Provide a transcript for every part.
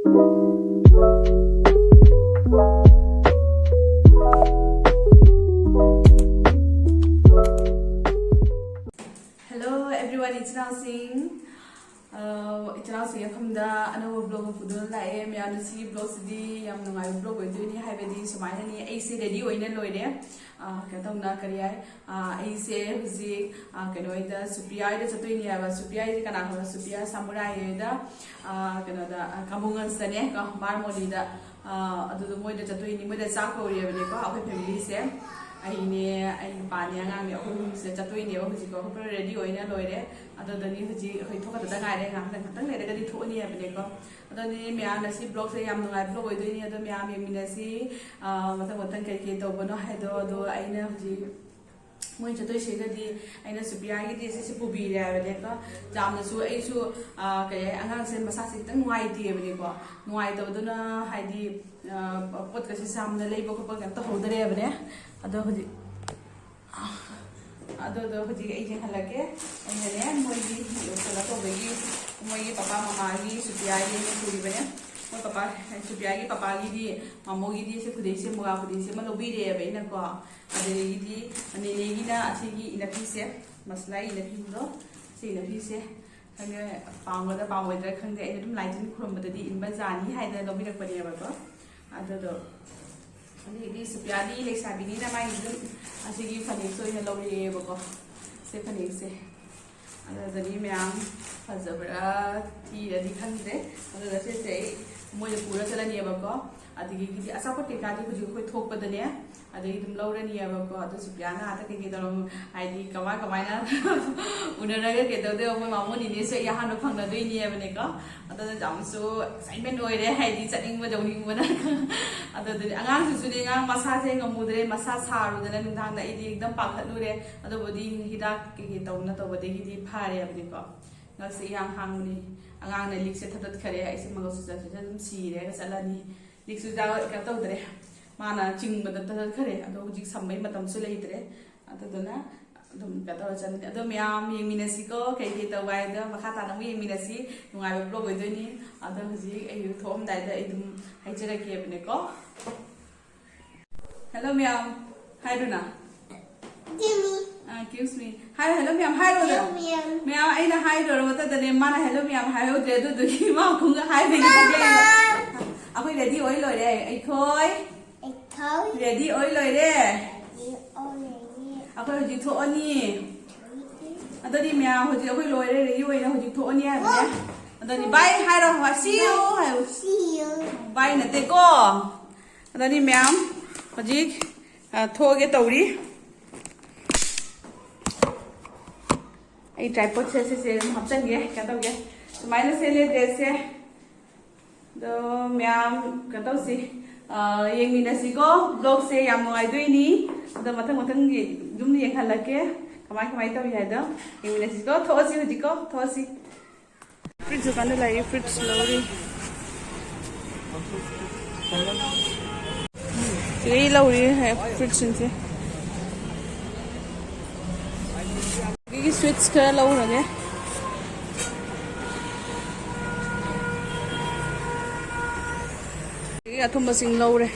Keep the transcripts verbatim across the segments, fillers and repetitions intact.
Hello everyone, ꯏꯆꯤꯟ ꯏꯅꯥꯎꯁꯤꯡ꯫ ꯑ, ꯏꯆꯤꯟ ꯏꯅꯥꯎꯁꯤꯡ ꯃꯐꯝꯗ ꯑꯅꯧꯕ vlog ꯑꯃ ꯄꯨꯗꯨꯅ ꯂꯥꯛꯑꯦ꯫ ꯃꯌꯥꯝꯅ ꯁꯤꯒꯤ vlogꯁꯤꯗꯤ ꯌꯥꯝ ꯅꯨꯡꯉꯥꯏꯕ vlog ꯑꯣꯏꯗꯣꯏꯅꯤ, ꯍꯥꯏꯕꯗꯤ ꯁꯨꯃꯥꯏꯅꯅꯤ, ꯑꯩꯁꯦ ready ꯑꯣꯏꯅ ꯂꯣꯏꯔꯦ꯫ ꯑ, ꯀꯩꯅꯣ ꯇꯧꯅ ꯀꯔꯤ ꯍꯥꯏ, ꯑ, ꯑꯩꯁꯦ ꯍꯧꯖꯤꯛ, ꯑ, ꯀꯩꯅꯣ ꯍꯣꯏꯗ, ꯁꯨꯄ꯭ꯔꯤꯌꯥ ꯍꯣꯏꯗ ꯆꯠꯇꯣꯏꯅꯦ ꯍꯥꯏꯕ꯫ ꯁꯨꯄ꯭ꯔꯤꯌꯥ ꯍꯥꯏꯁꯦ ꯀꯅꯥ ꯈꯪꯕ? ꯁꯨꯄ꯭ꯔꯤꯌꯥ ꯁꯥꯃꯨꯔꯥꯏ ꯍꯣꯏꯗ, ꯑ, ꯀꯩꯅꯣꯗ, ꯑ, ꯀꯥꯕꯨꯡꯒꯟꯁꯇꯅꯦ ꯀꯣ, ꯕꯥꯔꯃꯣꯂꯤꯗ꯫ ꯑ, ꯑꯗꯨꯗ ꯃꯣꯏꯗ ꯆꯠꯇꯣꯏꯅꯤ, ꯃꯣꯏꯗ ꯆꯥꯛ ꯀꯧꯔꯤꯕꯅꯦꯀꯣ꯫ ꯑꯩꯈꯣꯏ familyꯁꯦ, ꯑꯩꯅꯦ, ꯑꯩ ꯅꯨꯄꯥꯅꯦ, ꯑꯉꯥꯡꯅꯦ, ꯑꯩꯈꯣꯏ ꯑꯍꯨꯝꯁꯦ ꯆꯠꯇꯣꯏꯅꯦꯕ꯫ ꯍꯧꯖꯤꯛꯀꯣ ꯑꯩꯈꯣꯏ ready ꯑꯣꯏꯅ ꯂꯣꯏꯔꯦ꯫ ꯑꯗꯨꯗꯅꯤ ꯍꯧꯖꯤꯛ ꯑꯩꯈꯣꯏ ꯊꯣꯛꯀꯗꯕ ꯉꯥꯏꯔꯦ, ꯉꯥꯏꯍꯥꯛꯇꯪ, ꯉꯥꯏꯍꯥꯛꯇꯪ ꯂꯩꯔꯒꯗꯤ ꯊꯣꯛꯑꯅꯤ ꯍꯥꯏꯕꯅꯦꯀꯣ꯫ ꯑꯗꯨꯅꯤ ꯃꯌꯥꯝꯅ ꯁꯤ vlogꯁꯦ ꯌꯥꯝ ꯅꯨꯡꯉꯥꯏꯕ vlog ꯑꯣꯏꯗꯣꯏꯅꯤ꯫ ꯑꯗꯣ ꯃꯌꯥꯝ ꯌꯦꯡꯃꯤꯟꯅꯁꯤ, ꯑ, ꯃꯊꯪ ꯃꯊꯪ ꯀꯔꯤ ꯀꯔꯤ ꯇꯧꯕꯅꯣ ꯍꯥꯏꯗꯣ꯫ ꯑꯗꯣ ꯑꯩꯅ ꯍꯧꯖꯤꯛ ꯃꯣꯏ ꯆꯠꯇꯣꯏꯁꯤꯒꯗꯤ ꯑꯩꯅ ꯁꯨꯄ꯭ꯔꯤꯌꯥꯒꯤꯗꯤ ꯁꯤꯁꯦ ꯄꯨꯕꯤꯔꯦ ꯍꯥꯏꯕꯅꯦꯀꯣ꯫ ꯌꯥꯝꯅꯁꯨ ꯑꯩꯁꯨ, ꯑ, ꯀꯩ ꯍꯥꯏ, ꯑꯉꯥꯡꯁꯦ ꯃꯁꯥꯁꯦ ꯈꯤꯇꯪ ꯅꯨꯡꯉꯥꯏꯇꯦꯕꯅꯦꯀꯣ꯫ ꯅꯨꯡꯉꯥꯏꯇꯕꯗꯨꯅ ꯍꯥꯏꯗꯤ, ꯑ, ꯄꯣꯠꯀꯁꯦ ꯌꯥꯝꯅ ꯂꯩꯕ ꯈꯣꯠꯄ ꯀꯩꯝ ꯇꯧꯍꯧꯗꯔꯦꯕꯅꯦ꯫ ꯑꯗꯣ ꯍꯧꯖꯤꯛ, ꯑꯗꯨꯗꯣ ꯍꯧꯖꯤꯛ ꯑꯩ ꯌꯦꯡꯍꯜꯂꯛꯀꯦ꯫ ꯑꯩꯅꯅꯦ ꯃꯣꯏꯒꯤ ꯀꯩꯅꯣ ꯇꯧꯕꯒꯤ, ꯃꯣꯏꯒꯤ ꯄꯄꯥ ꯃꯃꯥꯒꯤ ꯁꯨꯄ꯭ꯔꯤꯌꯥꯒꯤ ꯑꯩꯅ ꯄꯨꯔꯤꯕꯅꯦ꯫ ꯃꯣꯏ ꯄꯄꯥ, ꯁꯨꯄ꯭ꯔꯤꯌꯥꯒꯤ ꯄꯄꯥꯒꯤꯗꯤ, ꯃꯃꯣꯒꯤꯗꯤ ꯁꯤ ꯈꯨꯗꯩꯁꯦ, ꯃꯨꯒꯥ ꯈꯨꯗꯩꯁꯦ ꯑꯃ ꯂꯧꯕꯤꯔꯦꯕ ꯑꯩꯅꯀꯣ꯫ ꯑꯗꯒꯤꯗꯤ ꯅꯦꯅꯦꯒꯤꯅ ꯑꯁꯤꯒꯤ ꯏꯅꯐꯤꯁꯦ, ꯃꯁꯂꯥꯏ ꯏꯅꯐꯤꯗꯣ, ꯁꯤ ꯏꯅꯐꯤꯁꯦ ꯈꯪꯗꯦ, ꯄꯥꯝꯒꯗ꯭ꯔꯥ ꯄꯥꯝꯃꯣꯏꯗ꯭ꯔꯥ ꯈꯪꯗꯦ꯫ ꯑꯩꯅ ꯑꯗꯨꯝ ꯂꯥꯏ ꯇꯤꯟ ꯈꯨꯔꯨꯝꯕꯗꯗꯤ ꯏꯟꯕ ꯖꯥꯅꯤ ꯍꯥꯏꯗꯅ ꯂꯧꯕꯤꯔꯛꯄꯅꯦꯕꯀꯣ꯫ ꯑꯗꯨꯗꯣ, ꯑꯗꯒꯤꯗꯤ ꯁꯨꯄ꯭ꯔꯤꯌꯥꯗꯤ ꯂꯩꯁꯥꯕꯤꯅꯤꯅ ꯃꯥꯒꯤ ꯑꯗꯨꯝ ꯑꯁꯤꯒꯤ ꯐꯅꯦꯛꯁꯦ ꯑꯣꯏꯅ ꯂꯧꯔꯛꯑꯦꯕꯀꯣ꯫ ꯁꯤ ꯐꯅꯦꯛꯁꯦ꯫ ꯑꯗꯨꯗꯗꯤ ꯃꯌꯥꯝ ꯐꯖꯕ꯭ꯔꯥ ꯊꯤꯔꯗꯤ ꯈꯪꯗ꯭ꯔꯦ꯫ ꯑꯗꯨꯒ ꯁꯤꯁꯦ ꯑꯩ ꯃꯣꯏꯗ ꯄꯨꯔ ꯆꯠꯂꯅꯦꯕꯀꯣ꯫ ꯑꯗꯒꯤꯗꯤ ꯑꯆꯥꯄꯣꯠ ꯀꯩꯀꯥꯗꯤ ꯍꯧꯖꯤꯛ ꯑꯩꯈꯣꯏ ꯊꯣꯛꯄꯗꯅꯦ ꯑꯗꯒꯤ ꯑꯗꯨꯝ ꯂꯧꯔꯅꯤꯕꯀꯣ꯫ ꯑꯗꯨ ꯁꯨꯄ꯭ꯔꯤꯌꯥꯅ ꯑꯥꯗ ꯀꯩꯀꯩ ꯇꯧꯔꯝ-, ꯍꯥꯏꯗꯤ ꯀꯃꯥꯏ ꯀꯃꯥꯏꯅ ꯎꯅꯔꯒ ꯀꯩꯗꯧꯗꯣꯏꯕ, ꯃꯣꯏ ꯃꯥꯃꯣ ꯅꯤꯅꯦꯁꯨ ꯑꯩ ꯑꯍꯥꯟꯕ ꯐꯪꯅꯗꯣꯏꯅꯦꯕꯅꯦꯀꯣ꯫ ꯑꯗꯨꯅ ꯌꯥꯝꯁꯨ excitement ꯑꯣꯏꯔꯦ, ꯍꯥꯏꯗꯤ ꯆꯠꯅꯤꯡꯕ ꯌꯧꯅꯤꯡꯕꯅ꯫ ꯑꯗꯨꯗꯨꯅꯤ ꯑꯉꯥꯡꯁꯤꯁꯨꯅꯦ, ꯑꯉꯥꯡ ꯃꯁꯥꯁꯦ ꯉꯝꯃꯨꯗ꯭ꯔꯦ, ꯃꯁꯥ ꯁꯥꯔꯨꯗꯅ ꯅꯨꯡꯗꯥꯡꯗ ꯑꯩꯗꯤ ꯑꯗꯨꯝ ꯄꯥꯈꯠꯂꯨꯔꯦ꯫ ꯑꯗꯨꯕꯨꯗꯤ ꯍꯤꯗꯥꯛ ꯀꯩꯀꯩ ꯇꯧꯅ ꯇꯧꯕꯗꯒꯤꯗꯤ ꯐꯔꯦꯕꯅꯤꯀꯣ꯫ ꯉꯛꯁꯦ ꯏꯍꯥꯡ ꯍꯥꯡꯕꯅꯤ꯫ ꯑꯉꯥꯡꯅ ꯂꯤꯛꯁꯦ ꯊꯗꯠꯈꯔꯦ, ꯑꯩꯁꯦ ꯃꯉꯛꯁꯨ ꯆꯠꯁꯤꯗ ꯑꯗꯨꯝ ꯁꯤꯔꯦꯒ ꯆꯠꯂꯅꯤ꯫ ꯂꯤꯛꯁꯨ ꯀꯩꯅꯣ ꯇꯧꯗ꯭ꯔꯦ, ꯃꯥꯅ ꯆꯤꯡꯕꯗ ꯊꯗꯠꯈꯔꯦ꯫ ꯑꯗꯣ ꯍꯧꯖꯤꯛ ꯁꯝꯕꯩ ꯃꯇꯝꯁꯨ ꯂꯩꯇ꯭ꯔꯦ꯫ ꯑꯗꯨꯗꯨꯅ ꯑꯗꯨꯝ ꯀꯩꯅꯣ ꯇꯧꯔ ꯆꯠꯂꯅꯤ꯫ ꯑꯗꯣ ꯃꯌꯥꯝ ꯌꯦꯡꯃꯤꯟꯅꯁꯤꯀꯣ, ꯀꯩ ꯀꯩ ꯇꯧꯕ ꯍꯥꯏꯗꯣ ꯃꯈꯥ ꯇꯥꯅ ꯑꯃꯨꯛ ꯌꯦꯡꯃꯤꯟꯅꯁꯤ꯫ ꯅꯨꯡꯉꯥꯏꯕ vlog ꯑꯣꯏꯗꯣꯏꯅꯤ꯫ ꯑꯗꯣ ꯍꯧꯖꯤꯛ ꯑꯩ ꯊꯣꯛꯑꯝꯗꯥꯏꯗ ꯑꯩ ꯑꯗꯨꯝ ꯍꯥꯏꯖꯔꯛꯀꯦꯕꯅꯦꯀꯣ꯫ Hello ꯃꯌꯥꯝ, ꯍꯥꯏꯔꯨꯅ꯫ Jimmy. ꯑꯥ, excuse me꯫ ꯍꯥꯏꯔꯣ, hello ꯃꯌꯥꯝ ꯍꯥꯏꯔꯣꯗ꯫ Hello ꯃꯌꯥꯝ꯫ ꯃꯌꯥꯝ, ꯑꯩꯅ ꯍꯥꯏꯗꯣꯔ ꯃꯇꯝꯗꯅꯦ ꯃꯥꯅ hello ꯃꯌꯥꯝ ꯍꯥꯏꯍꯧꯗ꯭ꯔꯦ, ꯑꯗꯨꯗꯨꯒꯤ ꯃꯥ ꯈꯨꯡꯒ ꯍꯥꯏꯕꯒꯤ ꯊꯣꯛꯂꯛꯑꯦꯕ꯫ ꯑꯩꯈꯣꯏ ready ꯑꯣꯏ ꯂꯣꯏꯔꯦ꯫ ꯑꯩꯈꯣꯏ ꯑꯩꯈꯣꯏ ready ꯑꯣꯏ ꯂꯣꯏꯔꯦ꯫ Ready ꯑꯣꯏ ꯂꯣꯏꯔꯦ꯫ ꯑꯩꯈꯣꯏ ꯍꯧꯖꯤꯛ ꯊꯣꯛꯑꯅꯤ꯫ ꯑꯗꯨꯗꯤ ꯃꯌꯥꯝ ꯍꯧꯖꯤꯛ ꯑꯩꯈꯣꯏ ꯂꯣꯏꯔꯦ, ready ꯑꯣꯏꯔꯦ, ꯍꯧꯖꯤꯛ ꯊꯣꯛꯑꯅꯤ ꯍꯥꯏꯕꯅꯦ꯫ ꯑꯗꯨꯗꯤ bye ꯍꯥꯏꯔꯣ, see you ꯍꯥꯏꯌꯣ꯫ See you꯫ Bye ꯅꯠꯇꯦꯀꯣ꯫ ꯑꯗꯨꯗꯤ ꯃꯌꯥꯝ ꯍꯧꯖꯤꯛ, ꯑ, ꯊꯣꯛꯑꯒꯦ ꯇꯧꯔꯤ꯫ ꯑꯩ tripod ꯁꯦ ꯁꯤꯁꯦ ꯑꯗꯨꯝ ꯍꯥꯞꯆꯤꯟꯒꯦ, ꯀꯩꯅꯣ ꯇꯧꯒꯦ꯫ ꯁꯨꯃꯥꯏꯅ ꯁꯦꯠꯂꯦ dress ꯁꯦ꯫ ꯑꯗꯣ ꯃꯌꯥꯝ ꯀꯩꯅꯣ ꯇꯧꯁꯤ, ꯑ, ꯌꯦꯡꯃꯤꯟꯅꯁꯤꯀꯣ꯫ Vlog ꯁꯦ ꯌꯥꯝ ꯅꯨꯡꯉꯥꯏꯗꯣꯏꯅꯤ꯫ ꯑꯗꯣ ꯃꯊꯪ ꯃꯊꯪꯒꯤ ꯑꯗꯨꯝ ꯌꯦꯡꯍꯜꯂꯛꯀꯦ꯫ ꯀꯃꯥꯏ ꯀꯃꯥꯏ ꯇꯧꯔꯤ ꯍꯥꯏꯗꯣ ꯌꯦꯡꯃꯤꯟꯅꯁꯤꯀꯣ꯫ ꯊꯣꯛꯑꯁꯤ ꯍꯧꯖꯤꯛꯀꯣ, ꯊꯣꯛꯑꯁꯤ꯫ Fruits ꯗꯨꯀꯥꯟꯗ ꯂꯥꯛꯏ, fruits ꯂꯧꯔꯤ꯫ ꯁꯤꯗꯩ ꯂꯧꯔꯤ, ꯍꯦ, fruits ꯁꯤꯡꯁꯦ꯫ ꯑꯗꯒꯤ sweets ꯈꯔ ꯂꯧꯔꯒꯦ꯫ ꯑꯗꯒꯤ ꯑꯊꯨꯝꯕꯁꯤꯡ ꯂꯧꯔꯦ꯫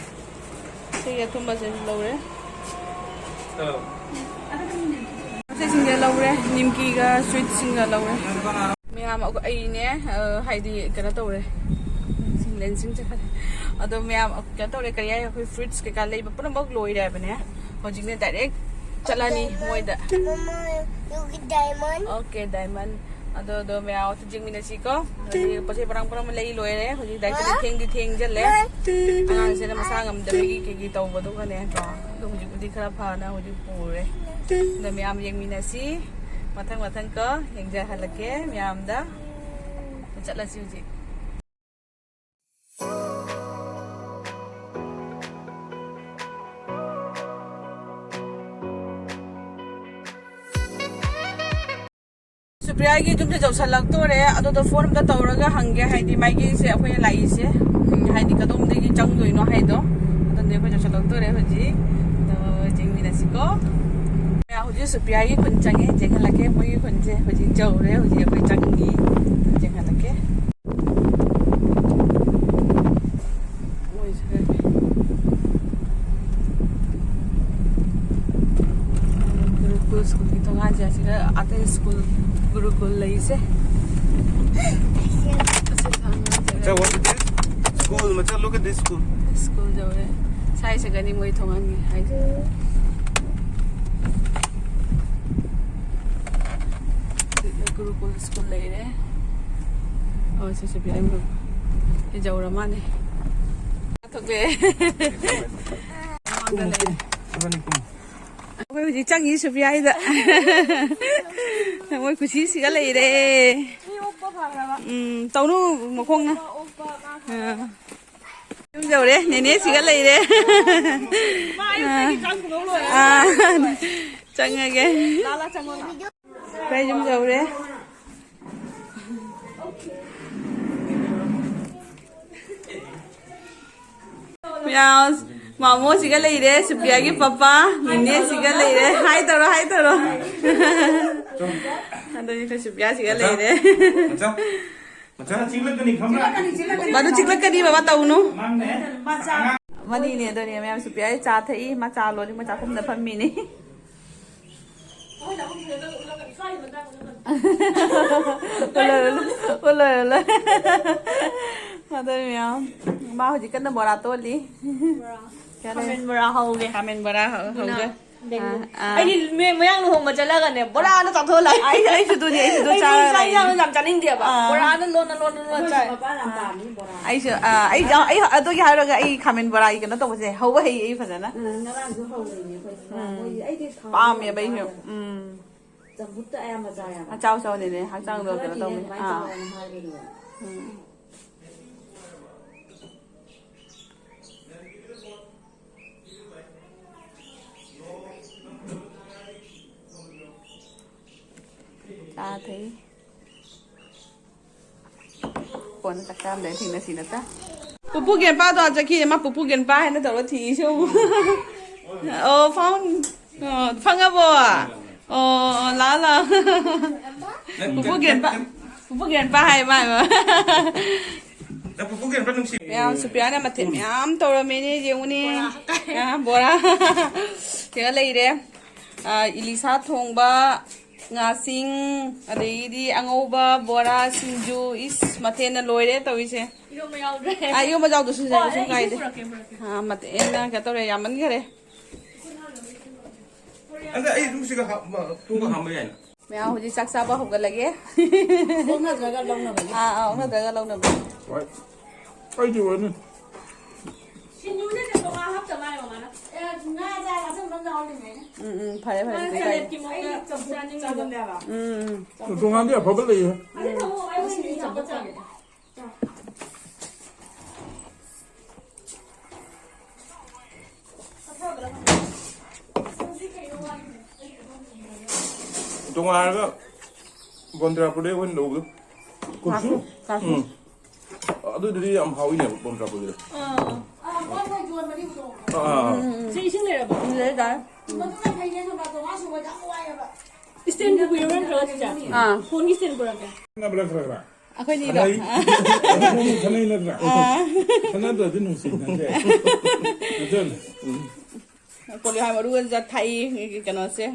ꯁꯤꯒꯤ ꯑꯊꯨꯝꯕꯁꯤꯡ ꯂꯧꯔꯦ꯫ ꯁꯤꯁꯤꯡꯁꯦ ꯂꯧꯔꯦ, ꯅꯤꯝꯀꯤꯒ sweets ꯁꯤꯡꯒ ꯂꯧꯔꯦ꯫ ꯃꯌꯥꯝ ꯑꯩꯈꯣꯏ, ꯑꯩꯅꯦ, ꯑ, ꯍꯥꯏꯗꯤ ꯀꯩꯅꯣ ꯇꯧꯔꯦ꯫ ꯂꯦꯟꯁꯤꯟ ꯆꯠꯈ꯭ꯔꯦ꯫ ꯑꯗꯣ ꯃꯌꯥꯝ ꯀꯩꯅꯣ ꯇꯧꯔꯦ, ꯀꯔꯤ ꯍꯥꯏ, ꯑꯩꯈꯣꯏ fruits ꯀꯩꯀꯥ ꯂꯩꯕ ꯄꯨꯝꯅꯃꯛ ꯂꯣꯏꯔꯦ ꯍꯥꯏꯕꯅꯦ꯫ ꯍꯧꯖꯤꯛꯅꯦ direct ꯆꯠꯂꯅꯤ ꯃꯣꯏꯗ꯫ Mama, you get diamond? Okay, diamond꯫ ꯑꯗꯣ, ꯑꯗꯣ ꯃꯌꯥꯝ ꯑꯗꯨ ꯌꯦꯡꯃꯤꯟꯅꯁꯤꯀꯣ꯫ ꯍꯧꯖꯤꯛ ꯄꯣꯠ ꯆꯩ ꯃꯔꯥꯡ ꯄꯨꯔꯥꯡ ꯂꯩ ꯂꯣꯏꯔꯦ꯫ ꯍꯧꯖꯤꯛ ꯗꯥꯏꯇꯗꯤ ꯊꯦꯡꯗꯤ ꯊꯦꯡꯖꯜꯂꯦ꯫ ꯑꯉꯥꯡꯁꯤꯅ ꯃꯁꯥ ꯉꯝꯗꯕꯒꯤ ꯀꯩꯀꯩ ꯇꯧꯕꯗꯣ ꯈꯅꯦ ꯀꯣ꯫ ꯑꯗꯣ ꯍꯧꯖꯤꯛꯄꯨꯗꯤ ꯈꯔ ꯐꯅ ꯍꯧꯖꯤꯛ ꯄꯨꯔꯦ꯫ ꯑꯗꯣ ꯃꯌꯥꯝ ꯌꯦꯡꯃꯤꯟꯅꯁꯤ꯫ ꯃꯊꯪ ꯃꯊꯪ ꯀꯣ ꯌꯦꯡꯖꯍꯜꯂꯛꯀꯦ ꯃꯌꯥꯝꯗ꯫ ꯆꯠꯂꯁꯤ ꯍꯧꯖꯤꯛ꯫ ꯁꯨꯄ꯭ꯔꯤꯌꯥꯒꯤ ꯌꯨꯝꯁꯦ ꯌꯧꯁꯜꯂꯛꯇꯣꯔꯦ꯫ ꯑꯗꯨꯗ ꯐꯣꯟ ꯑꯝꯇ ꯇꯧꯔꯒ ꯍꯪꯒꯦ, ꯍꯥꯏꯗꯤ ꯃꯥꯏꯒꯤꯁꯦ ꯑꯩꯈꯣꯏꯅ ꯂꯥꯛꯏꯁꯦ, ꯎꯝ, ꯍꯥꯏꯗꯤ ꯀꯗꯣꯝꯗꯒꯤ ꯆꯪꯗꯣꯏꯅꯣ ꯍꯥꯏꯗꯣ꯫ ꯑꯗꯨꯅꯦ ꯑꯩꯈꯣꯏ ꯌꯧꯁꯜꯂꯛꯇꯣꯔꯦ ꯍꯧꯖꯤꯛ꯫ ꯑꯗꯣ ꯌꯦꯡꯃꯤꯟꯅꯁꯤꯀꯣ꯫ ꯍꯧꯖꯤꯛ ꯁꯨꯄ꯭ꯔꯤꯌꯥꯒꯤ ꯈꯨꯟ ꯆꯪꯉꯦ, ꯆꯦꯟꯈꯠꯂꯛꯀꯦ꯫ ꯃꯣꯏꯒꯤ ꯈꯨꯟꯁꯦ ꯍꯧꯖꯤꯛ ꯌꯧꯔꯦ꯫ ꯍꯧꯖꯤꯛ ꯑꯩꯈꯣꯏ ꯆꯪꯉꯤ, ꯆꯦꯟꯈꯠꯂꯛꯀꯦ꯫ ꯃꯣꯏꯁꯦ ꯒꯨꯔꯨꯀꯨꯜ ꯁ꯭ꯀꯨꯜꯒꯤ ꯊꯣꯡꯒꯥꯟꯁꯦ ꯑꯁꯤꯗ ꯑꯇꯩ ꯁ꯭ꯀꯨꯜ ꯒꯨꯔꯨꯀꯨꯜ ꯂꯩꯁꯦ꯫ ꯑꯁꯤ ꯊꯥꯡꯒ ꯆꯠꯂꯦ꯫ ꯃꯆꯥ, what is this? School, ꯃꯆꯥ, look at this school. School ꯌꯧꯔꯦ꯫ ꯁꯥꯏ ꯆꯠꯀꯅꯤ ꯃꯣꯏ ꯊꯣꯡꯒꯥꯟꯒꯤ ꯍꯥꯏꯁꯦ꯫ ꯒꯨꯔꯨꯀꯨꯜ ꯁ꯭ꯀꯨꯜ ꯂꯩꯔꯦ꯫ ꯑꯣ, ꯁꯤꯁꯨ ꯄꯤꯔꯝꯃꯦ꯫ ꯁꯤ ꯌꯧꯔ ꯃꯥꯅꯦ꯫ ꯊꯣꯛꯂꯛꯑꯦ꯫ ꯃꯃꯥꯡꯗ ꯂꯩꯔꯦ꯫ ꯑꯩꯈꯣꯏ ꯍꯧꯖꯤꯛ ꯆꯪꯉꯤ ꯁꯨꯄ꯭ꯔꯤꯌꯥꯒꯤꯗ꯫ ꯃꯣꯏ ꯈꯨꯁꯤꯁꯤꯒ ꯂꯩꯔꯦ꯫ ꯎꯝ, ꯇꯧꯅꯨ ꯃꯈꯣꯡꯅ꯫ ꯑꯥ꯫ ꯌꯨꯝ ꯌꯧꯔꯦ, ꯅꯦꯅꯦꯁꯤꯒ ꯂꯩꯔꯦ꯫ ꯑꯥ, ꯆꯪꯉꯒꯦ꯫ ꯂꯥꯂꯥ ꯆꯪꯉꯣ꯫ ꯑꯩꯈꯣꯏ ꯌꯨꯝ ꯌꯧꯔꯦ꯫ ꯃꯌꯥꯝ, ꯃꯥꯃꯣꯁꯤꯒ ꯂꯩꯔꯦ, ꯁꯨꯄ꯭ꯔꯤꯌꯥꯒꯤ ꯄꯄꯥ, ꯅꯤꯅꯦꯁꯤꯒ ꯂꯩꯔꯦ꯫ ꯍꯥꯏ ꯇꯧꯔꯣ, ꯍꯥꯏ ꯇꯧꯔꯣ꯫ ꯑꯗꯨꯗꯤ ꯑꯩꯈꯣꯏ ꯁꯨꯄ꯭ꯔꯤꯌꯥꯁꯤꯒ ꯂꯩꯔꯦ꯫ ꯃꯆꯥ, ꯃꯆꯥ ꯆꯤꯛꯂꯛꯀꯅꯤ, ꯈꯪꯕ꯭ꯔꯥ? ꯃꯗꯨ ꯆꯤꯛꯂꯛꯀꯅꯤ, ꯕꯕꯥ, ꯇꯧꯅꯨ꯫ ꯅꯪꯅꯦ꯫ ꯃꯅꯤꯅꯦ, ꯑꯗꯨꯅꯦ ꯃꯌꯥꯝ ꯁꯨꯄ꯭ꯔꯤꯌꯥ ꯆꯥ ꯊꯛꯏ, ꯃꯥ ꯆꯥ ꯂꯣꯜꯂꯤ, ꯃꯣꯏ ꯆꯥꯛꯈꯨꯝꯗ ꯐꯝꯃꯤꯅꯤ꯫ ꯎꯠꯂꯣꯏ, ꯎꯠꯂꯣꯏ, ꯎꯠꯂꯣꯏ, ꯎꯠꯂꯣꯏ꯫ ꯃꯗꯨ ꯃꯌꯥꯝ꯫ ꯃꯥ ꯍꯧꯖꯤꯛ ꯀꯟꯅ ꯕꯣꯔꯥ ꯇꯣꯠꯂꯤ꯫ ꯕꯣꯔꯥ꯫ ꯀꯌꯥ ꯂꯩ? ꯈꯥꯃꯦꯟ ꯕꯣꯔꯥ ꯍꯧꯒꯦ꯫ ꯈꯥꯃꯦꯟ ꯕꯣꯔꯥ ꯍꯧ-, ꯑꯗꯨꯅ ꯍꯧꯒꯦ꯫ ꯑꯥ, ꯑꯥ꯫ ꯑꯩꯗꯤ ꯃꯦ-, ꯃꯌꯥꯡ ꯂꯨꯍꯣꯡꯕ ꯆꯠꯂꯒꯅꯦ, ꯕꯣꯔꯥꯅ ꯆꯥꯊꯣꯛꯑ ꯂꯥꯛꯑꯦ꯫ ꯑꯩ, ꯑꯩꯁꯨ ꯑꯗꯨꯅꯤ, ꯑꯩꯁꯨ ꯑꯗꯨ ꯑꯩ ꯆꯥꯔ ꯆꯥꯛ ꯂꯥꯛꯏꯅꯤ꯫ ꯏꯟꯖꯥꯡ ꯌꯥꯝ ꯆꯥꯅꯤꯡꯗꯦꯕ꯫ ꯑꯥ꯫ ꯕꯣꯔꯥꯅ ꯂꯣꯟꯅ, ꯂꯣꯟꯅ, ꯂꯣꯟꯅ ꯆꯥꯏ꯫ ꯑꯩꯁꯨ, ꯑꯥ, ꯑꯩ, ꯑꯩ ꯑꯗꯨꯒꯤ ꯍꯥꯏꯔꯒ ꯑꯩ ꯈꯥꯃꯦꯟ ꯕꯣꯔꯥꯒꯤ ꯀꯩꯅꯣ ꯇꯧꯕꯁꯦ ꯍꯧꯕ ꯍꯩꯌꯦ ꯑꯩ ꯐꯖꯅ꯫ ꯎꯝ, ꯉꯔꯥꯡꯁꯨ ꯍꯧꯔꯤꯅꯦ ꯑꯩꯈꯣꯏ꯫ ꯎꯝ꯫ ꯃꯣꯏꯗꯤ ꯑꯩꯗꯤ ꯊꯥꯎ ꯄꯥꯝꯃꯦꯕ ꯑꯩꯁꯨ꯫ ꯆꯥꯗꯦꯕ꯫ ꯎꯝ꯫ ꯆꯝꯐꯨꯠꯇ ꯑꯌꯥꯝꯕ ꯆꯥꯏꯌꯦꯕ꯫ ꯑꯥ, ꯆꯥꯎ ꯆꯥꯎꯅꯦꯅꯦ, ꯍꯛꯆꯥꯡꯗꯣ ꯈꯔꯗꯤꯅꯦ ꯀꯩꯅꯣ ꯇꯧꯅꯤ꯫ ꯑꯗꯨꯃꯥꯏꯅ ꯑꯥ꯫ ꯇꯧꯋꯦꯅ ꯍꯥꯏꯕꯅꯦꯕ꯫ ꯎꯝ꯫ ꯆꯥ ꯊꯛꯏ꯫ ꯀꯣꯟꯅ ꯆꯥꯛ ꯆꯥꯔꯝꯗꯥꯏ ꯊꯦꯡꯅꯁꯤ ꯅꯠꯇ꯭ꯔꯥ? ꯄꯨꯄꯨ ꯒꯦꯟꯄꯥꯗꯣ ꯑꯥ ꯆꯠꯈꯤ꯫ ꯃꯥ ꯄꯨꯄꯨ ꯒꯦꯟꯄꯥ ꯍꯥꯏꯅ ꯇꯧꯔ ꯊꯤꯁꯨ ꯑꯃꯨꯛ꯫ ꯑꯣ, ꯐꯥꯎꯟ꯫ ꯑꯣ, ꯐꯪꯉꯕꯣ? ꯑꯣ, ꯂꯥꯛꯑꯣ, ꯂꯥꯛꯑꯣ꯫ ꯅꯪ ꯄꯨꯄꯨ ꯒ꯭ꯔꯦꯟꯄꯥ, ꯄꯨꯄꯨ ꯒ꯭ꯔꯦꯟꯄꯥ ꯍꯥꯏ ꯃꯥ, ꯃꯥ꯫ ꯅꯪ ꯄꯨꯄꯨ ꯒ꯭ꯔꯦꯟꯄꯥ ꯅꯨꯡꯁꯤ꯫ ꯃꯌꯥꯝ ꯁꯨꯄ꯭ꯔꯤꯌꯥꯅ ꯃꯊꯦꯜ ꯃꯌꯥꯝ ꯇꯧꯔꯝꯃꯦꯅꯦ, ꯌꯦꯡꯉꯨꯅꯦ꯫ ꯕꯣꯔꯥ꯫ ꯑ, ꯕꯣꯔꯥ꯫ ꯀꯩꯅꯣ ꯂꯩꯔꯦ꯫ ꯑ, ꯏꯂꯤꯁꯥ ꯊꯣꯡꯕ, ꯉꯥꯁꯤꯡ, ꯑꯗꯩꯗꯤ ꯑꯉꯧꯕ, ꯕꯣꯔꯥ, ꯁꯤꯡꯖꯨ, ꯏꯁ, ꯃꯊꯦꯜꯅ ꯂꯣꯏꯔꯦ ꯇꯧꯔꯤꯁꯦ꯫ ꯏꯔꯣꯝꯕ ꯌꯥꯎꯗ꯭ꯔꯦ꯫ ꯑ, ꯏꯔꯣꯝꯕ ꯌꯥꯎꯗ꯭ꯔꯁꯨ ꯌꯥꯏ, ꯑꯣ, ꯀꯩꯁꯨꯝ ꯑꯩ ꯏꯁꯤꯡ ꯀꯥꯏꯗꯦ꯫ ꯄꯨꯔꯛꯀꯦ, ꯄꯨꯔꯛꯀꯦ꯫ ꯑ, ꯃꯊꯦꯜꯅ ꯀꯩꯅꯣ ꯇꯧꯔꯦ, ꯌꯥꯝꯃꯟꯈꯔꯦ꯫ ꯑꯗ ꯑꯩ ꯑꯗꯨꯝ ꯁꯤꯒ ꯍꯥꯞ-, ꯃ-, ꯇꯣꯛꯑꯒ ꯍꯥꯞꯄ ꯌꯥꯏꯅ꯫ ꯃꯌꯥꯝ ꯍꯧꯖꯤꯛ ꯆꯥꯛ ꯆꯥꯕ ꯍꯧꯒꯠꯂꯒꯦ꯫ ꯑꯣꯛꯅꯗ꯭ꯔꯒ ꯂꯧꯅꯕꯅꯤ꯫ ꯑꯥ, ꯑꯥ, ꯑꯣꯛꯅꯗ꯭ꯔꯒ ꯂꯧꯅꯕꯅꯤ꯫ ꯍꯣꯏ꯫ ꯑꯩꯗꯤ ꯑꯣꯏꯅꯤ꯫ ꯁꯤꯡꯖꯨꯗ ꯀꯩꯅꯣ ꯉꯥ ꯍꯥꯞꯇ ꯃꯥꯜꯂꯦ ꯃꯃꯥꯅ꯫ ꯑꯦ, ꯉꯥ ꯆꯥ ꯑꯆꯝꯕ ꯑꯃ ꯌꯥꯎꯔꯤꯅꯦ꯫ ꯎꯝ, ꯎꯝ, ꯐꯔꯦ, ꯐꯔꯦ, ꯃꯥꯅ ꯀꯩꯁꯨ ꯀꯥꯏꯗꯦ꯫ ꯁꯂꯦꯠꯀꯤ ꯃꯑꯣꯡꯗ ꯑꯩ ꯆꯝꯐꯨꯠ ꯆꯥꯅꯤꯡꯉꯤꯕ꯫ ꯆꯥꯕꯅꯦꯕ꯫ ꯎꯝ, ꯎꯝ꯫ ꯇꯣꯉꯥꯟꯗꯤ ꯑꯐꯕ ꯂꯩꯌꯦ꯫ ꯑꯗꯨꯅ ꯑꯃꯨꯛ ꯑꯩ ꯉꯁꯤꯗꯤ ꯆꯝꯐꯨꯠ ꯆꯥꯒꯦ꯫ ꯇꯣꯉꯥꯟꯅꯒ ꯕꯣꯟꯗ꯭ꯔꯥꯄꯨꯔꯗꯩ ꯑꯩꯈꯣꯏꯅ ꯂꯧꯕꯗꯣ꯫ ꯀꯨꯞꯁꯨ? ꯀꯥꯁꯨ, ꯀꯥꯁꯨ꯫ ꯎꯝ꯫ ꯑꯗꯨꯗꯨꯗꯤ ꯌꯥꯝ ꯍꯥꯎꯋꯤꯅꯦ, ꯕꯣꯟꯗ꯭ꯔꯥꯄꯨꯔꯒꯤꯗꯣ꯫ ꯑꯥ꯫ ꯑꯥ꯫ ꯎꯝ, ꯎꯝ, ꯎꯝ꯫ ꯁꯤ ꯏꯁꯤꯡ ꯂꯩꯔꯕꯣ? ꯎꯝ, ꯂꯩ, ꯇꯥꯔꯦ꯫ ꯎꯝ꯫ ꯏꯁꯇꯦꯟ ꯄꯨꯕꯤꯔꯕ ꯅꯠꯇ꯭ꯔꯒ ꯆꯤꯆꯦ? ꯑꯥ꯫ ꯐꯣꯟꯒꯤ ꯏꯁꯇꯦꯟ ꯄꯨꯔꯛꯀꯦ꯫ ꯈꯠꯅꯕ꯭ꯔꯥ ꯈꯔ ꯈꯔ? ꯑꯩꯈꯣꯏꯅꯤꯗꯣ? ꯈꯠꯅꯩ? ꯑꯥ꯫ ꯈꯠꯅꯩ ꯅꯠꯇ꯭ꯔꯥ? ꯑꯥ꯫ ꯈꯠꯅꯗ꯭ꯔꯗꯤ ꯅꯨꯡꯁꯤꯅꯗꯦ꯫ ꯑꯗꯨꯅ꯫ ꯎꯝ꯫ ꯄꯣꯂꯤꯍꯥꯏ ꯃꯔꯨꯒ ꯊꯥꯛꯏ, ꯀꯩꯅꯣꯁꯦ,